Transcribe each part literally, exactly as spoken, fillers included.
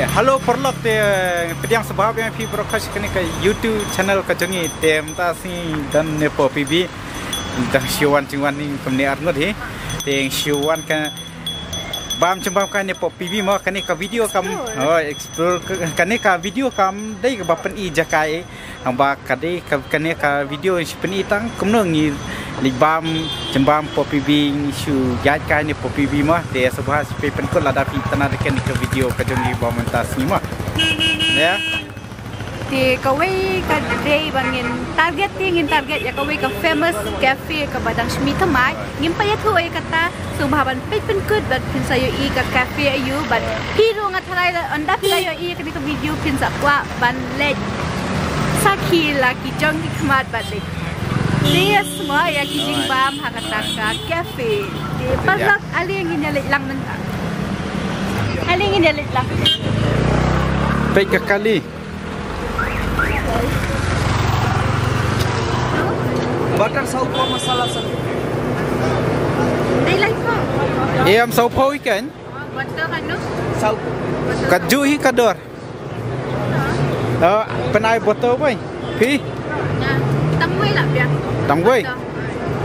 Hello paralok, te pdiang sngewbha ïa phi baroh sha kane ka YouTube channel ka jong ngi. Te mynta sngi don ne hapoh P B. Dang shu wan jingwan ni kumne arngut hi. Te shu wan ka bam jingbam kane hapoh P B mo, kane ka video kam, oh, explore ka-, kane ka video kam dei kaba pyni jaka ei. Haba ka dei ka, kane ka video shu pyni tang kumno ngi leit bam jingbam hapoh P B, ngi shu ïaid kai ne hapoh P B mo. Te sngewbha shu pynkut lada phi tang da kane ka video ka jong ngi ba mynta sngi mo. Ïa. Te kawei ka dei ba ngin target, te ngin target ïa kawei ka famous cafe kaba dang shu mih thymmai. Ngim pat ïathuh ïa kata, sngewbha ban peit pynkut bad phin sa ïohi ka cafe aïu, bad phi ruh nga tharai lada ynda phi la ïohi ïa kane ka video phin sa kwah ban leit sakhi la ki jong ki khmat bad leit test mo ïa ki jingbam ha kata ka cafe. Te paralok, ale ngin ïa leit lang mynta. Ale ngin ïa leit lang. Peit ka kali. Butter saw phaw, masala saw. Dei lai phaw. Em, saw phaw ïa kan? Butter kan no? Saw. Ka ju hi ka dor. Oh, pynai butter boi. Phi? Tang wei lah biang. Tang wei.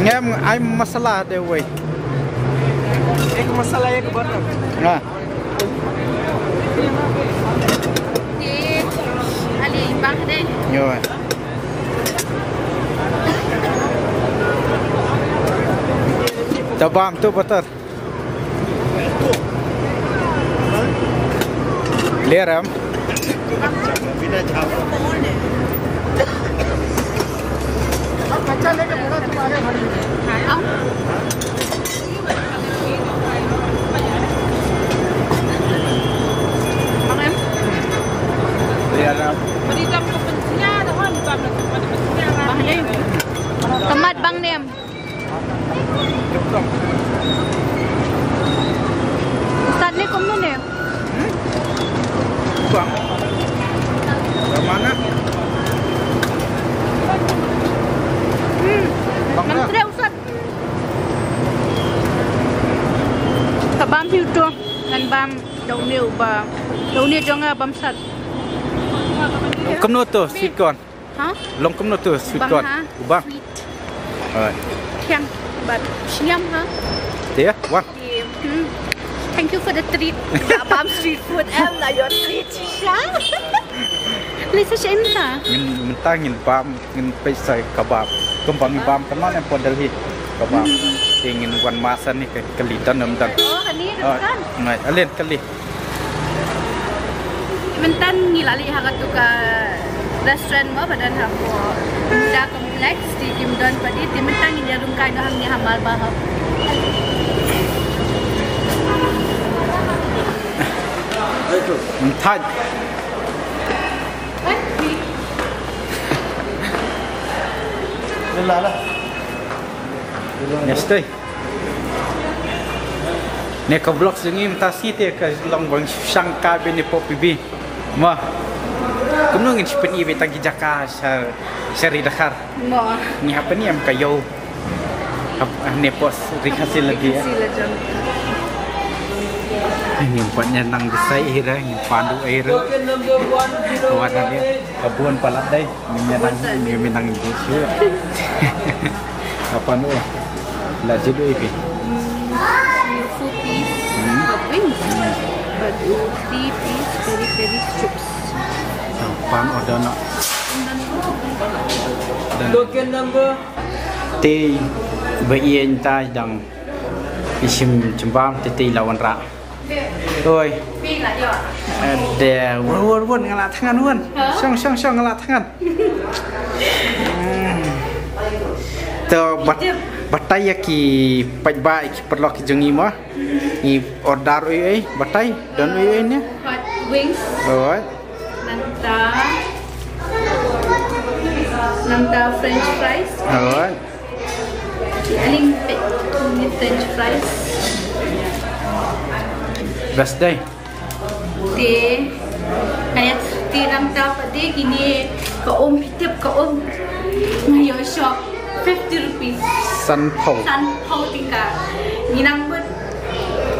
Ngam ai masala de wei. Ek masala ek butter. Ha. Te, ali bang de. Yo. Tabam tu butter. Clear em? Clear em? Bang nem. Tomat bang nem. Ustad ne kumno ne? Hmm? Bang. Bang mana? Hmm. Bang mana? Nang tre ustad. Ka bam hi uto ngan bam da une uba, da une jong nga bam sat. Kumno to sweet corn? Ha? Long kumno to sweet corn? Bang ha? Ubang. Sweet. Alright. Thiang bad sniam ha. Te ya, wan. Hmm. Thank you for the treat. Bam street food em la your treat shisha. Lisa sha inta. Ngin mynta ngin bam, ngin peit sa kebab. Kum ba ngin bam kane em hapoh Delhi. Kebab. Hmm. Te ngin wan masa ni ka kali don em don. Oh, kani kan. Ngai, alen kali. Mynta ngi la leit ha katu ka restaurant mo ba don hapoh Buddha Complex, te kim don pat de, te mynta ngin ïa rung kai noh hangne ha Malbar Hub. Mynta. Yes, tei. Ne ka vlog jong ngi mynta sngi te ka long ban shang ka byn ne hapoh P B. Mo. Kumno ngin shu pyni beit tang ki jaka sha, sha ri Dkhar. Mo. Ngi hap pyni em ka ïew. Hap ne pos ri Khasi lagi ya. Khasi lagi. Ngim pat ïa nang desai ira, ngim pat du ira. Kawan dia. Ka bun palat dei. Ngim ïa nang, ngim ïa nang di shu. Apa nu? La jidu ipi. Four piece, hmm, hot wings. But three piece peri peri strips. Pan order na. Token number. Te ba ïa ntai dang isim jembam te te lawan ra. Oi. Ade, won, won, won, nga la thngan, won. Shong, shong, shong, nga la thngan. Hmm. To bat, batai ïa ki paidbah, ïa ki paralok ki jong ngi mo. Ngi order oi, oi, batai, don oi, oi ne. Hot wings. Oi. Nangta, nangta French fries. Alright. Aling pek ni French fries. Best dei. Te, kaya te nangta pat de kine ka um pitip ka um. Ngayo shop fifty rupees. San pau. San pau tingka. Ni nang bet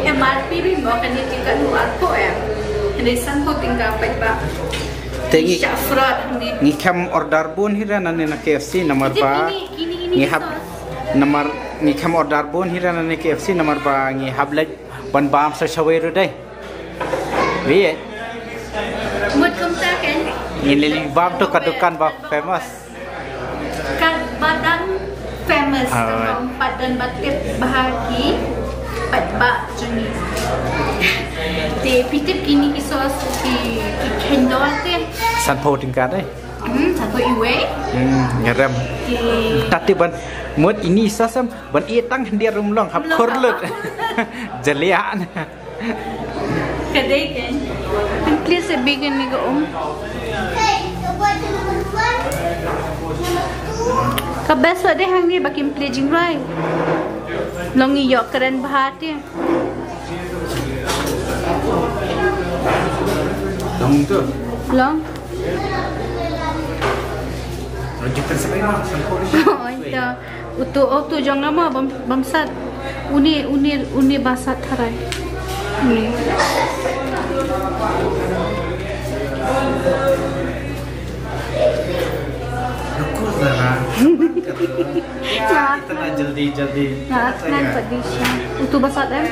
M R P bi mo kane tingka nu arpau em. Dei sanphew tyngka pat ba. Te ngi, shah fraud ni. Ngi khlem order bun hi re nangne na K F C namar ba ngi hap, namar ngi khlem order bun hi re nangne K F C namar ba ngi hap leit ban bam sa shawei ruh dei. Wei. Mut kumta kan. Ngi leit bam to ka dukan ba famous. Katba dang famous, ah, tang ba tip bha ki paidbah jong ngi. Te phi tip kine ki sauce ki, ki khyndor te. Sanphew tyngka dei. Hmm, sanphew iwei. Hmm, ngarem. Te. Tati ban mut ini sauce em ban i tang hyndiat rum long hap khur lut. Jalian. Ka dei kan. Pynplie sa bik ni ka um. Ka best dei hangne ba kim plie jingrwai. Long ngi ïoh kren bha te. Long tu. Long. Lanjutkan sampai mana? Sampai. Oh, itu. Utu, oh, utu jong nga ma bam, bam sat. Uni, uni, uni ba sat tharai. Uni. Ruko zara. Nga, itan jaldi, jaldi. Nga, nga, padi sha. Utu ba sat em?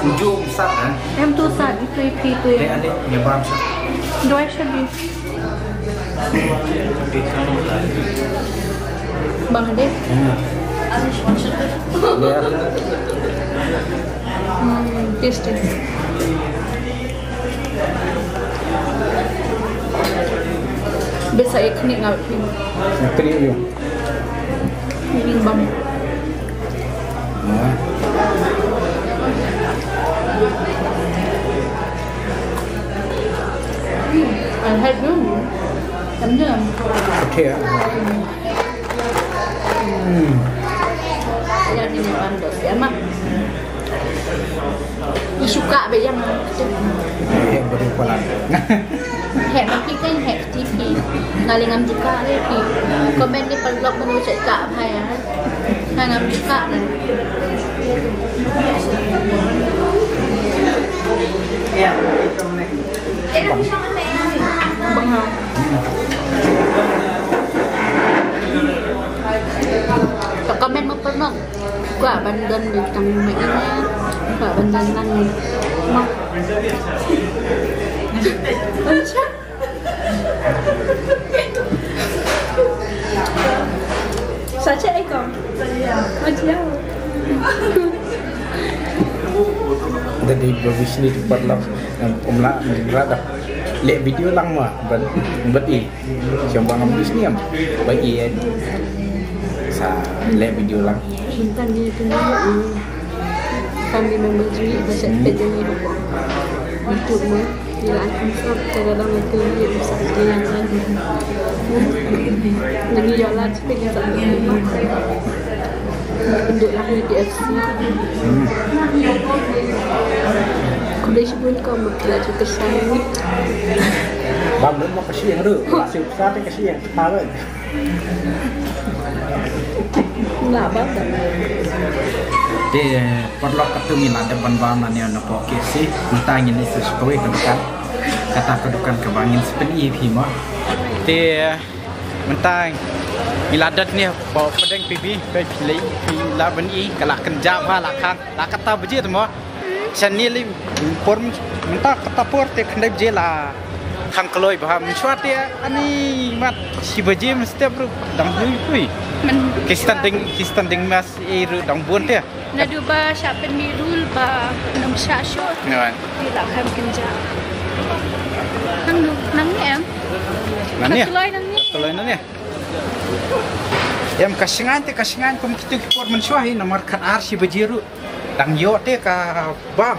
Uju ba sat em? Em tu sat, itu, itu, itu. Dei, ane, ngi bam sat. Doi sha di. Bang Ade. Hmm. Hmm, tasty. Biasa ek ni ngau pin. Ngau pin yuk. Ini bang. Ăn hết nước. Chấm dưa. Ok. Hmm. Yan ni ni bang dos ya ma. Ni suka be yang. Yang baru pala. Heh, ma phi kan heh, phi. Nga leh ngam ju kah leh phi. Comment ni paralok mano check kah bha ïa. Nga ngam ju kah leh. Bang ha. Comment ma paralok. Kwah ban don bad tang ma ïa. Kwah ban don lang ni. Ma. Sa check ai kong. Aja. Dei ba bishni tu paralok, em, um lah mendra dah. Leh video lang ma, ban, ban i. Siapa ngam bishni am? Ba i, eh. Sa leh video lang. Intan dia tu, hmm. Family member juga, macam hmm. Kerja ni. Untuk ma. Ila an kumsap, kadang-kadang aku ni kumsap dia. Nangi ïoh lad sipit ïa sa. Duduk lah di K F C. Hmm. Khublei shibun ko ma ki la ju kyrshan. Bam lut ma ka shiang ruh. Ka shiang sa te ka shiang. Tahu. Nga ba da. Te paralok, katto ngi la dep ban bam nangne na poh K F C. Mynta ngin ïa sa sha kawei ka dukan. Kata ka dukan kaba ngin sa pyni ïa phi mo. Te mynta ngi la dep ne poh pdeng P B, phi la, phi la ban i ka la kynjah bha la khang. La kata baje te mo. Shane lei por mynta kata por te khyndai baje la khang kloi bha, mynshuwa te ani mat shi baje mynstep ruh dang hui hui. Ki standing, ki standing mas ei ruh dang bun te. Naduh ba shah pynmih rule ba nym shah shuh. Te la kham kynjah. Nang nu, nang ne em? Nang ne? Ka kloi nang ne? Ka kloi nang ne? Em, ka shngaiñ te ka shngaiñ kum kitu ki por mynshuwa hi namar khatar shi baje ruh. Dang ïoh te ka bam.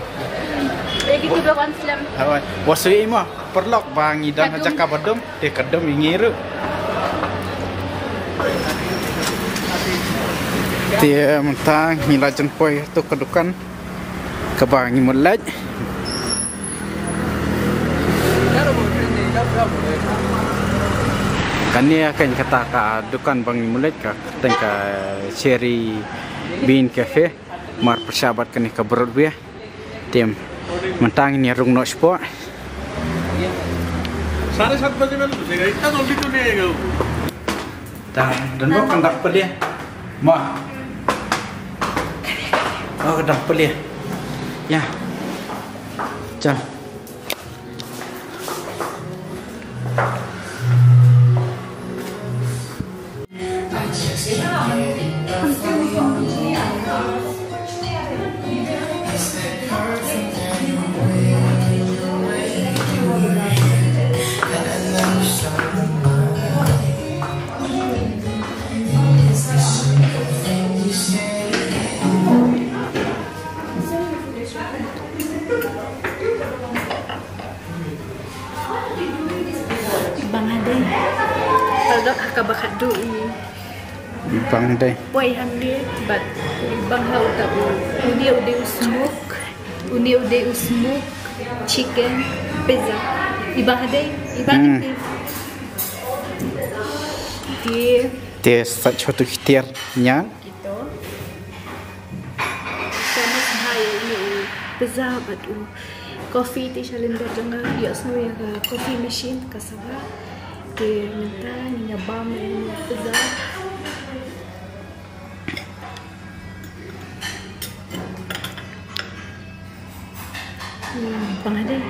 Eh, kitu da wan slem. Hawai. Wa shu i ma, paralok ba ngi don ha jaka ba dum, te ka dum i ngi ruh. Te mynta ngi la jan poi tu ka dukan kaba ngi mut leit. Kane ka kata ka dukan ba ngi mut leit ka kyrteng ka Cherry Bean Cafe. Mar pyrshah bad kane ka Broadway. Te mynta ngin ïa rung noh shapoh. साढ़े सात बजे में तो घुसेगा, इतना जल्दी तो नहीं आएगा वो। ता, dan ko kandang pelia. Ma. Oh, kandang pelia. Ya. Chal. Bang hadei. Paldok ha kaba khatduh i. Bang hadei. Poi hangne, bad bang ha uta u. Une u dei u smoke. Une u dei u smoke chicken pizza. I bang hadei, i bang Hmm. hadei. Te. Te sa chotu khitir nya. Kito. Famous bha ïa une u pizza bad u coffee. Te sha lyndet jong nga ïohsngew ïa ka coffee machine ka sawa. Te mynta ngin ïa bam ïa une u pizza. Hmm, bang hadei.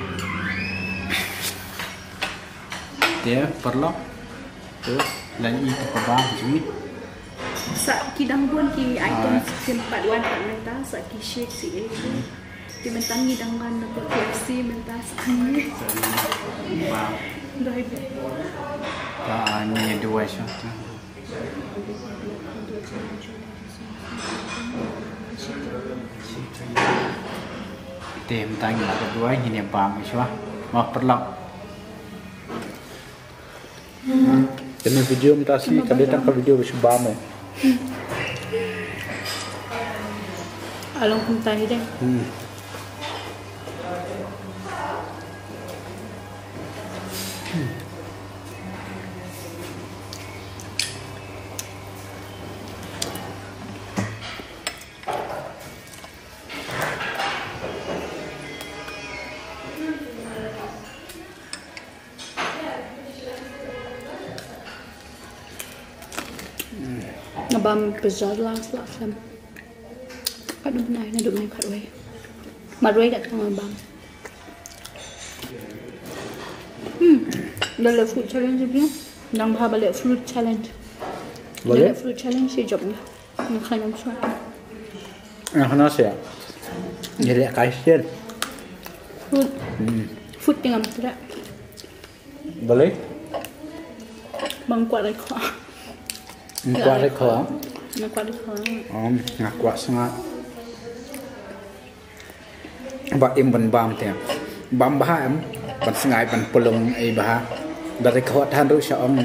Te paralok. Te leit ïa ka bam jong ngi. Sa ki dang bun ki item Ah. Kim pat wan pat mynta, sa ki shake si eh. Ki mynta ngi dang wan na K F C mynta sa ngi. Bam. Doi. Ka ngi duwai sha. Te mynta ngi la ka duwai, ngin ïa bam shuwa. Ma paralok. Kane video mynta shi ka dei tang ka video ba shu bam eh. A long kumta hi dei. Hmm. Nga bam pizza la la khlem. Ka dum nai na dum nai khat wei. Mat wei ka tang bam. Hmm. Da leh fruit challenge bi. Nang bha ba leh fruit challenge. Ba leh? Da leh fruit challenge shi jop nga. Nga khlem swa. Nga khana sha. Nga leh kai sien. Fruit. Hmm. Fruit te ngam swa. Balei? Bang kwah rai khwa. Kwah rai khwa. Nga kwah rai khwa. Um, nga kwah sngai. Ba im ban bam te. Bam bha em. Ban sngai ban pulung ei bha. Ba rai khwa than ruh sha ong,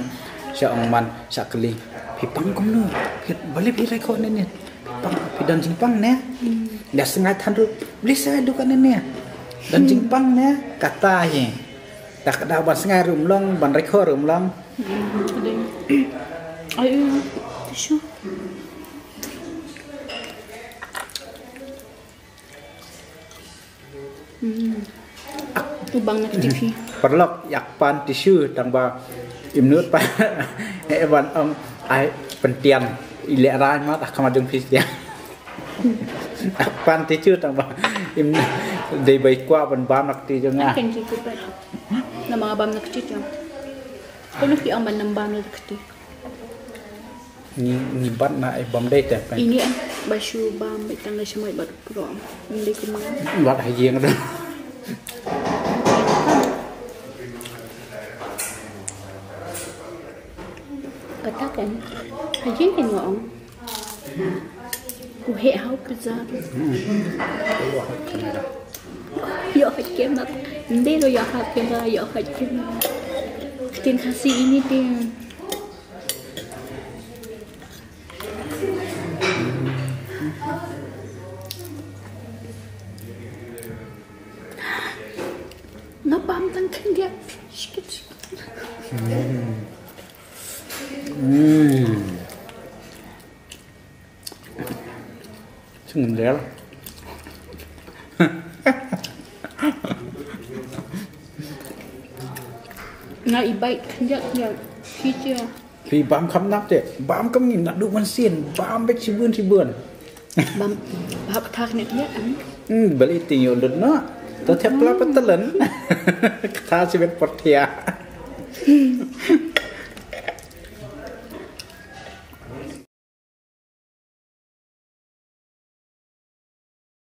sha ong man sha kali. Phi pang kumno? Phi balei phi rai khwa ne ne? Pang, phi don jingpang ne? Hmm. Ïa sngai than ruh. Balei sa du ka ne ne? Don jingpang ne? Kata hi. Dak da ban sngai ruh ym long, ban rai khwa ruh ym long. Hmm. Ai, tissue. Hmm. U bang na kti phi. Paralok ïa pan tissue tang ba im nud pa. Eh ban ong ai pyntian i leh rai ma ta khama jong phi tian. Pan tissue tang ba im dei bai kwah ban bam na kti jong nga. Kan ji ku pat. Na ma bam na kti jong. Kono ki ong ban nam bam na kti. Ngi, ngi bat na ai bam dei te pen. Ini an ba shu bam ba tang da shamai bat pro. Ngi dei kumne. Bat ha ïing da. Kata kan. Ha ïing kan nga ong. U heh hau pizza. Hmm. Ïoh hot kem na. Nde lo ïoh hot kem na, ïoh hot kem na. Tin Khasi ini tin. Nga bam tang khyndiat. Shkit. Hmm. Hmm. Sngewdel. Nga i bait khyndiat khyndiat. Phi tia. Phi bam kham nap te, bam kham ngim, naduh mynsiem bam beit shibun shibun. Bam bap kthar ne khyndiat am. Hmm, bel i ting ïoh lut noh. To thep pla patalan. Kata shibit por thia.